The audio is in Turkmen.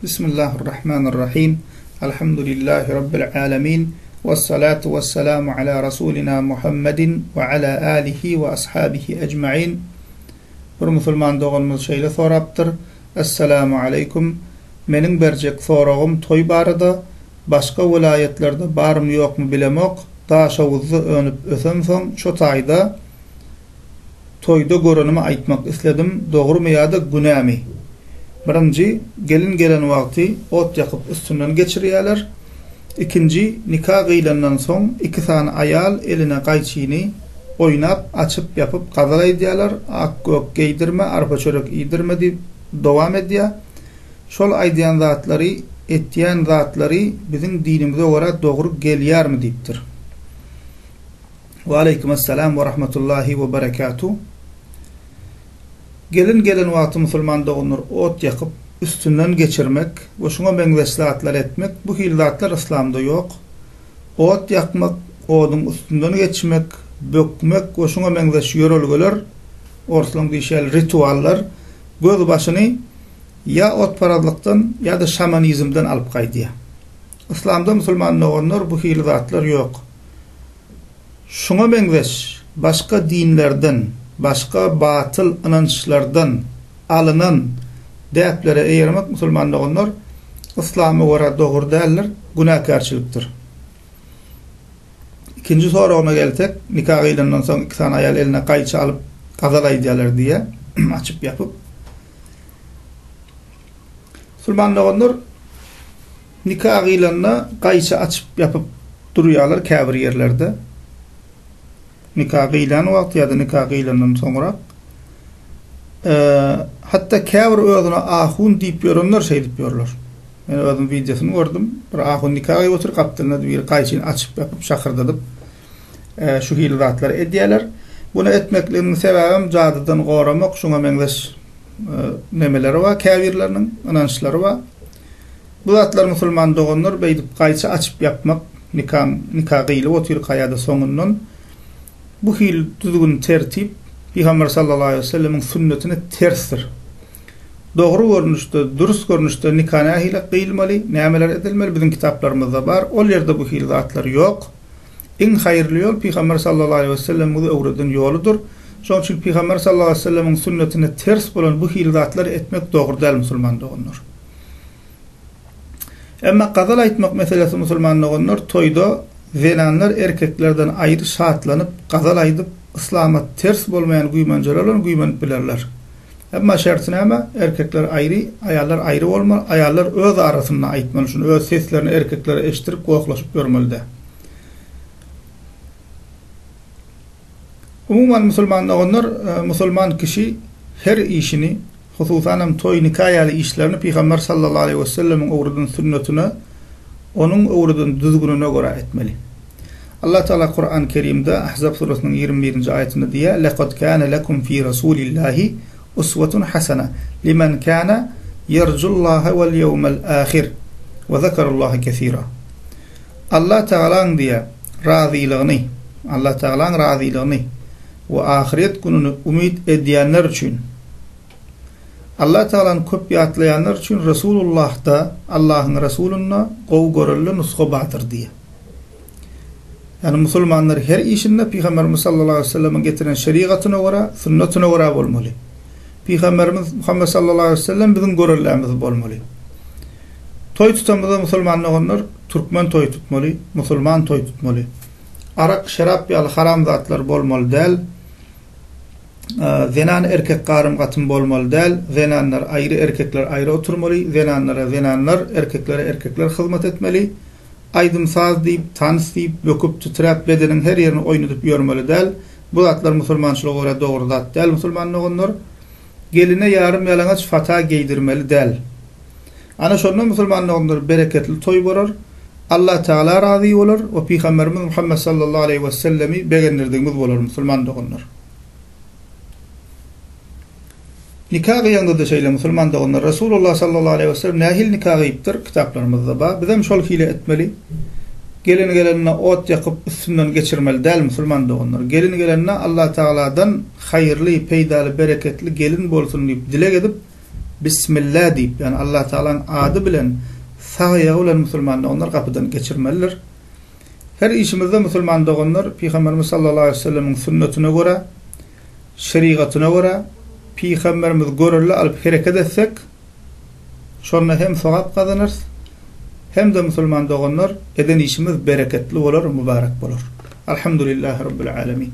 Bismillahirrahmanirrahim. Alhamdulillahi Rabbil alemin. Vessalatu vesselamu ala Rasulina Muhammedin ve ala alihi ve ashabihi ecmain. Bir musulman doganymyz şeýle sorapdyr, Essalamu aleýkum. Meniň berjek soragym toý barada. Başga welaýatlarda barmy ýokmy bilemok. Daşoguzda önüp ösemsoň şo taýda Toýda görenimi aýtmak isledim, dogrumy ýa-da günämi? Birinji, gelin gelen wagty ot ýakyp üstünden geçirýäler. Ikinji, nika gyýlandan soň iki sany aýal eline gaýçyny oýnap açyp ýapyp gazal aýdýalar, ak-gök geýdirme, arpa çörek iýdirme diýip dowam edýä. Şol aýdýan zatlary, etýän zatlary biziň dinimize görä dogry gelýärmi diýipdir. Waleýkim essalam we rahmetullahi we berekatuh. Gelin gelen wagty musulman doganlar ot ýakyp, üstünden geçirmek we şuňa meňzeş zatlar etmek bu hili zatlar yslamda ýok. Ot ýakmak, oduň üstünden geçmek, bökmek we şuňa meňzeş ýörelgeler, orslaň diýşi ýaly rituallar gözbaşyny ýa otparazlykdan ýa-da şamanizmden alyp gaýdýar. Yslamda musulman doganlar bu hili zatlar ýok. Şuňa meňzeş başga dinlerden, başga batyl ynançlardan alynan däplere eýermek musulman doganlar yslama görä dogry däldir, günäkärçilikdir. Ikinji soragyna gelsek, nika gyýlandan soň iki sany aýal eline gaýçy alyp gazal aýdýarlar diýýär, açyp ýapyp. Musulman doganlar Nika gyýlanda gaýçy açyp ýapyp durýarlar käbir ýerlerde. Nika gyýlan wagty ýa-da nika gyýlandan soňrak. Hatda käbir özüne ahun diýip ýörenler şeýdip ýörler. Men özüm wideosyny gördüm. Bir ahun nika gyýyp otyr, gapdalynda biri gaýçyny açyp ýapyp şakyrdadyp şu hili zatlary edýärler. Muny etmekliginiň sebäbem jadydan goramak, şuňa meňzeş nemeleri bar käbirleriniň, ynançlary bar. Bu zatlar musulman doganlar beýdip gaýçy açyp ýapmak nikaň nika gyýlyp otyrka ýa-da soňundan bu hil düzgün tertip Pygamber sallallahu aleýhi we sellemiň sünnetine tersdir. Dogry görnüşde dürs görnüşde nika nähili gyýylmaly nämeler edilmeli biziň kitaplarymyzda bar ol ýerde bu hil zatlar ýok. Iň haýyrly ýol Pygamber sallallahu aleýhi we sellemiň bize öwreden ýoludyr. Şonuň üçin Pygamber sallallahu aleýhi we sellemiň sünnetine ters bolan bu hil zatlary etmek dogry däl musulman doganlar. Emma gazal aýtmak meselesi musulman doganlar toýda zenanlar erkeklerden aýry şatlanyp gazal aýdyp yslama ters bolmaýan güýmenjeler bilen güýmenip bilerler. Emma şerti näme erkekler aýry aýallar aýry bolmaly aýallar öz arasynda aýtmaly şuny öz seslerini erkeklere eşitdirip gohlaşyp ýörmeli däl. Umuman musulman doganlar musulman kişi her işini hususanam toý nika ýaly işlerini Pygamber sallallahu aleýhi wesellemiň öwreden sünnetine onuň öwreden düzgünine görä etmeli. Allah Tagala Kuran Kerimde Ahzab surasynyň 21-nji aýatynda diýýär, Lekad kana lekum fi rasulillahi uswatun hasana limen kana ýerjullaha wal ýewmel ahir we zekarullaha kesira. Allah Tagalaň diýýär, razylygyny, Allah Tagalaň razylygyny we ahyret gününi umyt edýänler üçin, Allah Tagalany köp ýatlaýanlar üçin Resulullahda, Allahyň Resulynda gowy görelde nusga bardyr diýýär. Ýagny musulmanlar her işinde Pygamberimiz sallallahu aleýhi we sellemiň getiren şerigatyna görä, sünnetine görä bolmaly. Pygamberimiz Muhammet sallallahu aleýhi we sellem biziň görellämiz bolmaly. Toý tutamyzda musulman doganlar türkmen toýy tutmaly, musulman toý tutmaly. Arak, şerap ýaly haram zatlar bolmaly däl. Zenan erkek garym gatym bolmaly däl. Zenanlar aýry erkekler aýry oturmaly. Zenanlara zenanlar, erkeklere erkekler hyzmat etmeli. Aýdym saz diýip, tans diýip, böküp, titräp, bedeniň her ýerini oýnadyp ýörmeli däl. Bu zatlar musulmançylyga görä dogry zat däl musulman doganlar. Geline ýarym ýalaňaç fata geýdirmeli däl. Ana şonda musulman doganlar bereketli toý bolar. Allah Tagala razy bolar we Pygamberimiz Muhammet sallallahu aleýhi we sellemi begendirdigimiz bolar musulman doganlar. Nika gyýaňda-da şeýle musulman doganlar Resulullah sallallahu aleýhi we sellem nähili nika gyýypdyr kitaplarymyzda bar. Bizem şol hile etmeli. Gelin gelende ot ýakyp üstünden geçirmeli däl musulman doganlar. Gelin gelende Allah Tagaladan haýyrly, peýdaly, bereketli gelin bolsun diýip dileg edip. Bismillah diýip, ýagny Allah Tagalaň ady bilen sag aýagy bilen musulman doganlar gapydan geçirmelidir. Her işimizde musulman doganlar Pygamberimiz sallallahu aleýhi we sellemiň sünnetine görä, şerigatyna görä, Pygamberimiz görelde alyp hereket etsek, şonda hem sogap gazanarys, hem-de musulman doganlar eden işimiz bereketli bolar, mübarek bolar. Alhamdulillahi Rabbil alemin.